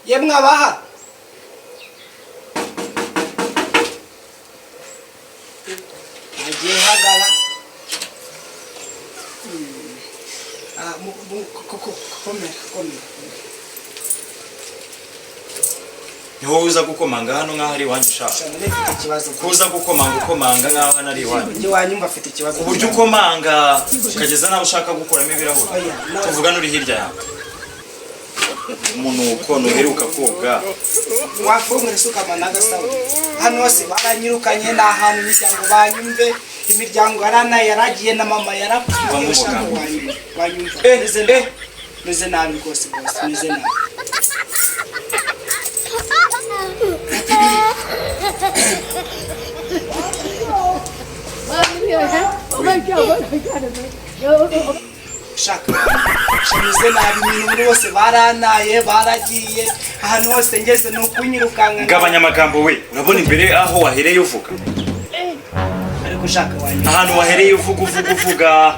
Yemwe abaha agiye hagara. Ah, komera komera. Ni wowe uza gukomanga hano nk'aho ari iwanyu ushaka? Cyane, mfite ikibazo. Kuza gukomanga, ukomanga nk'aho hano ari iwanyu. Njye wanyumva, afite ikibazo. Uburyo ukomanga ukageza nawe ushaka gukuramo ibirahuri. Oya, Tuvugana uri hirya yawe, umunuko ntuheruka koga. Wafungura isukama n'agasabune. Hano hose baranyirukanye, ni ahantu imiryango banyumve, imiryango yarana yaragiye na mama yarapfuye. Va mu Ushaka muganga. wanyumva, wanyumva. Eh, Meze eh. nabi, meze nabi rwose rwose, meze nabi. Ushaka meze nabi, ibintu muri bose baranaye, baragiye. Ahantu hose ngeze ni ukunyirukanka. Gabanya amagambo we. Urabona imbere aho wahereye uvuga? Ariko ushaka wanyumva. Ahantu wahereye uvuga, uvuga, uvuga,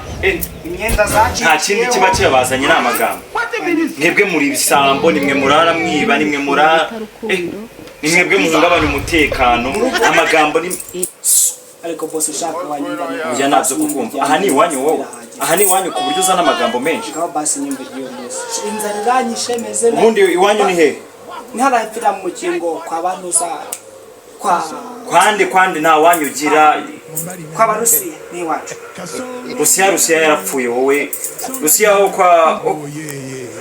Imyenda zacitse. Nta kindi kiba kibazanye, ni amagambo. Mwebwe muri ibisambo, nimwe murara mwiba, nimwe murara, ni mwebwe muhungabanya umutekano. Amagambo ni Ariko bose ushaka wanyumva. Oya, ntabyo kukumva. Aha ni iwanyu wowe? Aha ni iwanyu ku buryo uzana amagambo menshi? Ngaho basi nyumva igihe bose inzara iranyishe, meze nabi. Ubundi iwanyu ni hehe? Ntarapfira mu mukingo kwa banuza kwa Kwande, kwande, nta wanyu ugira. Kwa Barusiya ni iwacu. Rusiya, Rusiya yarapfuye wowe. Rusiya wo kwa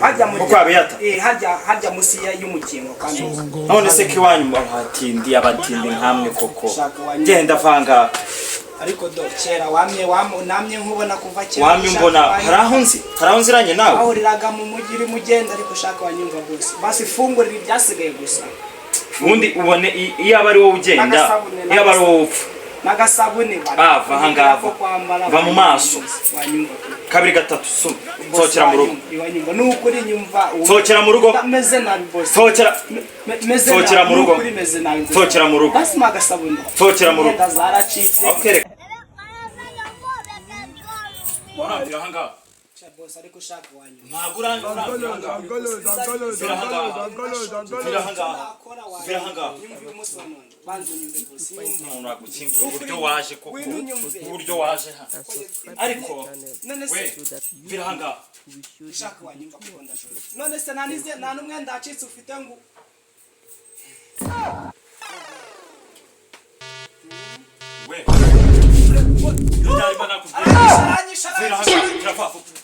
Hajya mu Ko kwa Beata? Eh, hajya hajya musi y'umukingo kwa Nuza. None se ko iwanyu abatindi, abatindi nkamwe koko? Shaka wanyumva. Genda vanga. Ariko do kera wamye namye nkubona kuva kera. Wamye Ushaka umbona? wanyumva. Hari aho nzi, hari aho nziranye nawe? Wahuriraga mu mujyi urimo ugenda, ariko ushaka wanyumva rwose. Basi fungurira ibyasigaye gusa. Ubundi ubone iyo aba ari wowe ugenda, N'agasabune, iyo aba ari wowe upfa. N'agasabune. Ah, va aha ngaha, Ko kwambara. va mu maso. Wanyumva. Kabiri, gatatu, suma, nsohokera mu rugo. Iwanyumva ni ukuri, nyumva. Nsohokera mu rugo. Meze nabi bose. Nsohokera. Meze Nsohokera nabi, mu rugo. ni ukuri meze nabi. Nsohokera mu rugo. Basi mpa agasabune. Nsohokera mu rugo. Imyenda zaracitse. Okay. Urambwira aha ngaha? Bose, ariko ushaka wanyumva. Ntabwo urambwira aha ngaha. Mvira aha ngaha. Mvira aha ngaha. Mvira aha ngaha. Nyumva uyu munsi wa none, banza unyumve bose, nyumva. Umuntu agukingura uburyo waje koko. Ngwino unyumve. Uburyo waje hano ariko. None We, se mvira aha ngaha. Ushaka wanyumva kuko ndashobora. None se nta nize, nta n'umwenda wacitse ufite ngo We, byarimo nakubwira. Aranyishe, Mvira aha aranyishe. ngaha, mvira vuba vuba.